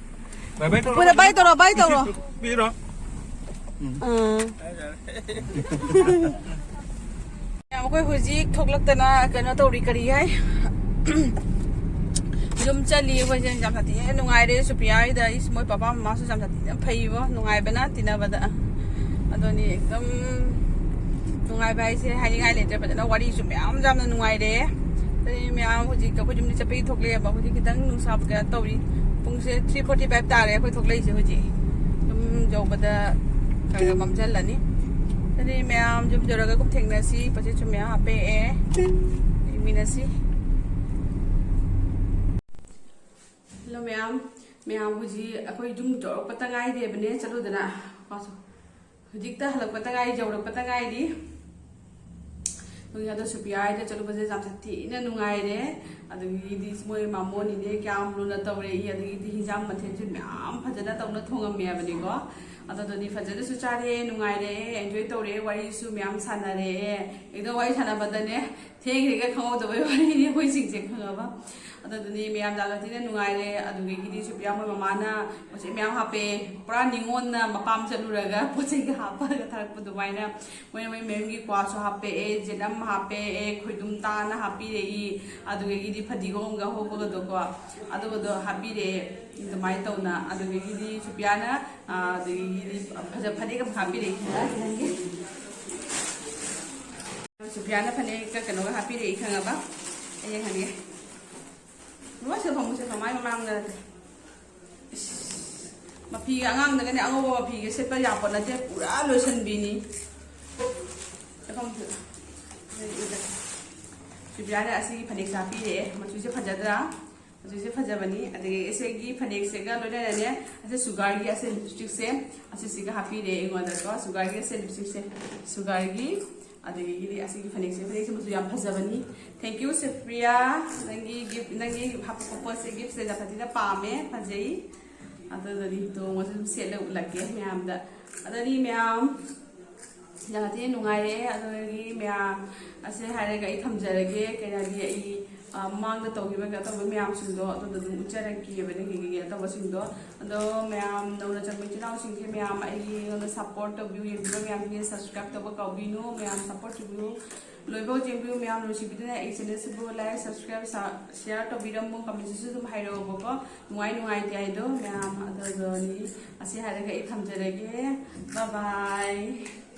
ꯕꯥꯏ ꯕꯥꯏ ꯇꯧꯔꯣ꯫ ꯄꯨꯄꯨꯗ ꯕꯥꯏ ꯇꯧꯔꯣ, ꯕꯥꯏ ꯇꯧꯔꯣ꯫ ꯄꯤꯔꯣ꯫ ꯎꯝ꯫ ꯑꯥ꯫ ꯌꯥꯔꯦ, ꯌꯥꯔꯦ꯫ ꯌꯥꯝ, ꯑꯩꯈꯣꯏ ꯍꯧꯖꯤꯛ ꯊꯣꯛꯂꯛꯇꯅ ꯀꯩꯅꯣ ꯇꯧꯔꯤ, ꯀꯔꯤ ꯍꯥꯏ? ꯌꯨꯝ ꯆꯠꯂꯤ ꯑꯩꯈꯣꯏꯁꯦ꯫ ꯌꯥꯝ ꯁꯥꯊꯤꯅ ꯅꯨꯡꯉꯥꯏꯔꯦ ꯁꯨꯄ꯭ꯔꯤꯌꯥ ꯍꯣꯏꯗ꯫ ꯏꯁ, ꯃꯣꯏ ꯄꯄꯥ ꯃꯃꯥꯁꯨ ꯌꯥꯝ ꯁꯥꯊꯤꯅ ꯐꯩꯕꯣ, ꯅꯨꯡꯉꯥꯏꯕꯅ ꯇꯤꯟꯅꯕꯗ꯫ ꯑꯗꯨꯅꯤ ꯑꯗꯨꯝ ꯅꯨꯡꯉꯥꯏꯕ ꯍꯥꯏꯁꯦ ꯍꯥꯏꯅꯤꯡꯉꯥꯏ ꯂꯩꯇ꯭ꯔꯦ꯫ ꯐꯖꯅ ꯋꯥꯔꯤꯁꯨ ꯃꯌꯥꯝ ꯌꯥꯝꯅ ꯅꯨꯡꯉꯥꯏꯔꯦ꯫ ꯑꯗꯩ ꯃꯌꯥꯝ ꯍꯧꯖꯤꯛ ꯑꯩꯈꯣꯏ ꯌꯨꯝꯗ ꯆꯠꯄꯒꯤ ꯊꯣꯛꯂꯛꯑꯦꯕ꯫ ꯍꯧꯖꯤꯛ ꯈꯤꯇꯪ ꯅꯨꯡꯁꯥ ꯀꯩꯅꯣ ꯇꯧꯔꯤ꯫ ꯄꯨꯡꯁꯦ three forty five ꯇꯥꯔꯦ ꯑꯩꯈꯣꯏ ꯊꯣꯛꯂꯛꯏꯁꯦ ꯍꯧꯖꯤꯛ꯫ ꯌꯨꯝ ꯌꯧꯕꯗ ꯈꯔ ꯈꯔ ꯃꯝꯁꯤꯜꯂꯅꯤ꯫ ꯑꯗꯨꯗꯤ ꯃꯌꯥꯝ ꯌꯨꯝ ꯌꯧꯔꯒ ꯀꯨꯝ ꯊꯦꯡꯅꯁꯤ꯫ ꯄꯣꯠꯆꯩꯁꯨ ꯃꯌꯥꯝ ꯍꯥꯞꯄꯛꯑꯦ꯫ ꯌꯦꯡꯃꯤꯟꯅꯁꯤ꯫ ꯍꯜꯂꯣ ꯃꯌꯥꯝ, ꯃꯌꯥꯝ ꯍꯧꯖꯤꯛ ꯑꯩꯈꯣꯏ ꯌꯨꯝ ꯌꯧꯔꯛꯄꯇ ꯉꯥꯏꯔꯤꯕꯅꯦ꯫ ꯆꯠꯂꯨꯗꯅ ꯃꯥꯁꯨ ꯍꯧꯖꯤꯛꯇ ꯍꯜꯂꯛꯄꯇ ꯉꯥꯏꯔꯤ, ꯌꯧꯔꯛꯄꯇ ꯉꯥꯏꯔꯤ꯫ ꯑꯗꯣ ꯁꯨꯄ꯭ꯔꯤꯌꯥ ꯍꯣꯏꯗ ꯆꯠꯂꯨꯕꯁꯦ ꯌꯥꯝ ꯁꯥꯊꯤꯅ ꯅꯨꯡꯉꯥꯏꯔꯦ꯫ ꯑꯗꯒꯤꯗꯤ ꯃꯣꯏ ꯃꯥꯃꯣꯅꯤꯅꯦ ꯀꯌꯥꯝ ꯂꯨꯅ ꯇꯧꯔꯛꯏ꯫ ꯑꯗꯒꯤꯗꯤ ꯍꯤꯟꯖꯥꯡ ꯃꯊꯦꯜꯁꯨ ꯃꯌꯥꯝ ꯐꯖꯅ ꯇꯧꯅ ꯊꯣꯡꯉꯝꯃꯦ ꯍꯥꯏꯕꯅꯤꯀꯣ꯫ ꯑꯗꯨꯗꯨꯅꯤ, ꯐꯖꯅꯁꯨ ꯆꯥꯔꯦ, ꯅꯨꯡꯉꯥꯏꯔꯦ, ꯑꯦꯟꯖꯣꯏ ꯇꯧꯔꯦ, ꯋꯥꯔꯤꯁꯨ ꯃꯌꯥꯝ ꯁꯥꯟꯅꯔꯦ꯫ ꯑꯩꯗꯣ ꯋꯥꯔꯤ ꯁꯥꯟꯅꯕꯗꯅꯦ, ꯊꯦꯡꯈ꯭ꯔꯦꯒ ꯈꯪꯍꯧꯗꯕꯩ ꯋꯥꯔꯤꯅꯤ ꯑꯩꯈꯣꯏꯁꯤꯡꯁꯦ, ꯈꯪꯉꯕ? ꯑꯗꯨꯗꯨꯅꯤ, ꯃꯌꯥꯝ ꯌꯥꯝꯅ ꯊꯤꯅ ꯅꯨꯡꯉꯥꯏꯔꯦ꯫ ꯑꯗꯨꯗꯒꯤꯗꯤ ꯁꯨꯄ꯭ꯔꯤꯌꯥ ꯃꯣꯏ ꯃꯃꯥꯅ ꯄꯣꯠ ꯆꯩ ꯃꯌꯥꯝ ꯍꯥꯞꯄꯦ, ꯄꯨꯔꯥ ꯅꯤꯉꯣꯟꯅ ꯃꯄꯥꯝ ꯆꯠꯂꯨꯔꯒ ꯄꯣꯠ ꯆꯩꯒ ꯍꯥꯞꯄꯒ ꯊꯥꯔꯛꯄ ꯑꯗꯨꯃꯥꯏꯅ꯫ ꯃꯣꯏꯅ ꯃꯣꯏ ꯃꯦꯝꯒꯤ ꯀ꯭ꯋꯥꯁꯨ ꯍꯥꯞꯄꯛꯑꯦ, ꯖꯦꯅꯝ ꯍꯥꯞꯄꯛꯑꯦ, ꯈꯣꯏꯗꯨꯝ ꯇꯥꯅ ꯍꯥꯞꯄꯤꯔꯛꯏ, ꯑꯗꯨꯗꯒꯤꯗꯤ ꯐꯗꯤꯒꯣꯝꯒ ꯍꯧꯕꯒꯗꯣꯀꯣ, ꯑꯗꯨꯒꯗꯣ ꯍꯥꯞꯄꯤꯔꯛꯑꯦ꯫ ꯑꯗꯨꯃꯥꯏꯅ ꯇꯧꯅ, ꯑꯗꯨꯗꯒꯤꯗꯤ ꯁꯨꯄ꯭ꯔꯤꯌꯥꯅ, ꯑꯥ, ꯑꯗꯨꯗꯒꯤꯗꯤ ꯐꯖ-, ꯐꯅꯦꯛ ꯑꯃ ꯍꯥꯞꯄꯤꯔꯛꯏ꯫ ꯁꯨꯄ꯭ꯔꯤꯌꯥꯅ ꯐꯅꯦꯛꯀ ꯀꯩꯅꯣꯒ ꯍꯥꯞꯄꯤꯔꯛꯏ, ꯈꯪꯉꯕ? ꯑꯩ ꯌꯦꯡꯍꯟꯒꯦ꯫ ꯂꯣꯏ ꯁꯦ ꯐꯃꯨꯡꯁꯦ ꯀꯃꯥꯏ ꯃꯃꯥꯡꯗ ꯅꯠꯇꯦ꯫ ꯏꯁ, ꯃꯐꯤꯒ ꯑꯉꯥꯡꯗꯒꯅꯦ ꯑꯉꯧꯕ ꯃꯐꯤꯒ ꯁꯦꯠꯄ ꯌꯥꯄꯣꯠ ꯅꯠꯇꯦ, ꯄꯨꯔꯥ ꯂꯣꯏꯁꯟꯕꯤꯅꯤ꯫ ꯁꯦ ꯐꯃꯨꯡꯁꯦ꯫ ꯁꯨꯄ꯭ꯔꯤꯌꯥꯅ ꯑꯁꯤꯒꯤ ꯐꯅꯦꯛꯁꯦ ꯍꯥꯞꯄꯤꯔꯛꯑꯦ꯫ ꯃꯆꯨꯁꯦ ꯐꯖꯗ꯭ꯔꯥ? ꯃꯆꯨꯁꯦ ꯐꯖꯕꯅꯤ꯫ ꯑꯗꯒꯤ ꯑꯁꯤꯒꯤ ꯐꯅꯦꯛꯁꯤꯒ ꯂꯣꯏꯅꯅꯅꯦ, ꯑꯁꯤ ꯁꯨꯒꯥꯔꯒꯤ ꯑꯁꯤ ꯂꯤꯞꯁꯇꯤꯛꯁꯦ, ꯑꯁꯤꯁꯤꯒ ꯍꯥꯞꯄꯤꯔꯦ ꯑꯩꯉꯣꯟꯗꯀꯣ, ꯁꯨꯒꯥꯔꯒꯤ ꯑꯁꯤ ꯂꯤꯞꯁꯇꯤꯛꯁꯦ, ꯁꯨꯒꯥꯔꯒꯤ꯫ ꯑꯗꯒꯤꯗꯤ ꯑꯁꯤꯒꯤ ꯐꯅꯦꯛꯁꯦ, ꯐꯅꯦꯛꯁꯦ ꯃꯆꯨ ꯌꯥꯝ ꯐꯖꯕꯅꯤ꯫ Thank you ꯁꯨꯄ꯭ꯔꯤꯌꯥ, ꯅꯪꯒꯤ ꯒꯤꯐ, ꯅꯪꯒꯤ ꯍꯥꯞꯄꯛꯄ ꯄꯣꯠꯁꯦ, ꯒꯤꯐꯁꯦ ꯌꯥꯝ ꯊꯤꯅ ꯄꯥꯝꯃꯦ, ꯐꯖꯩ꯫ ꯑꯗꯨꯗꯗꯤ ꯇꯣꯡꯉꯁꯨ ꯑꯗꯨꯝ ꯁꯦꯠꯂꯒ ꯎꯠꯂꯛꯀꯦ ꯃꯌꯥꯝꯗ꯫ ꯑꯗꯨꯗꯤ ꯃꯌꯥꯝ ꯌꯥꯝ ꯊꯤꯅ ꯅꯨꯡꯉꯥꯏꯔꯦ꯫ ꯑꯗꯨꯗꯒꯤ ꯃꯌꯥꯝ ꯑꯁꯦ ꯍꯥꯏꯔꯒ ꯑꯩ ꯊꯝꯖꯔꯒꯦ꯫ ꯀꯩꯅꯣꯗꯤ ꯑꯩ, ꯑ, ꯃꯃꯥꯡꯗ ꯇꯧꯈꯤꯕ ꯑꯇꯧꯕ ꯃꯌꯥꯝꯁꯤꯡꯗꯣ ꯑꯗꯨꯗ ꯑꯗꯨꯝ ꯎꯠꯆꯔꯛꯀꯦꯕ, ꯅꯪꯒꯤ ꯑꯇꯧꯕꯁꯤꯡꯗꯣ꯫ ꯑꯗꯣ ꯃꯌꯥꯝ ꯅꯧꯅ ꯆꯪꯕ ꯏꯆꯤꯜ ꯏꯅꯥꯎꯁꯤꯡꯁꯦ, ꯃꯌꯥꯝ ꯑꯩꯒꯤ ꯑꯩꯉꯣꯟꯗ ꯁꯞꯄꯣꯔꯠ ꯇꯧꯕꯤꯌꯨ, ꯌꯦꯡꯕꯤꯕ ꯃꯌꯥꯝꯁꯤꯡꯁꯦ ꯁꯕꯁꯀ꯭ꯔꯥꯏꯕ ꯇꯧꯕ ꯀꯥꯎꯕꯤꯅꯨ, ꯃꯌꯥꯝ ꯁꯞꯄꯣꯔꯠ ꯇꯧꯕꯤꯌꯨ꯫ ꯂꯣꯏꯐꯥꯎ ꯌꯦꯡꯕꯤꯌꯨ ꯃꯌꯥꯝ, ꯅꯨꯡꯁꯤꯕꯤꯗꯨꯅ ꯑꯩ ꯆꯦꯅꯦꯜꯁꯤꯕꯨ ꯂꯥꯏꯛ, ꯁꯕꯁꯀ꯭ꯔꯥꯏꯕ, ꯁꯤꯌꯥꯔ ꯇꯧꯕꯤꯔꯝꯃꯨ, ꯀꯃꯦꯟꯁꯤꯁꯨ ꯑꯗꯨꯝ ꯍꯥꯏꯔꯛꯑꯣꯕꯀꯣ, ꯅꯨꯡꯉꯥꯏ ꯅꯨꯡꯉꯥꯏꯇꯦ ꯍꯥꯏꯗꯣ ꯃꯌꯥꯝ꯫ ꯑꯗꯨꯗꯨꯅꯤ, ꯑꯁꯤ ꯍꯥꯏꯔꯒ ꯑꯩ ꯊꯝꯖꯔꯒꯦ꯫ Bye bye꯫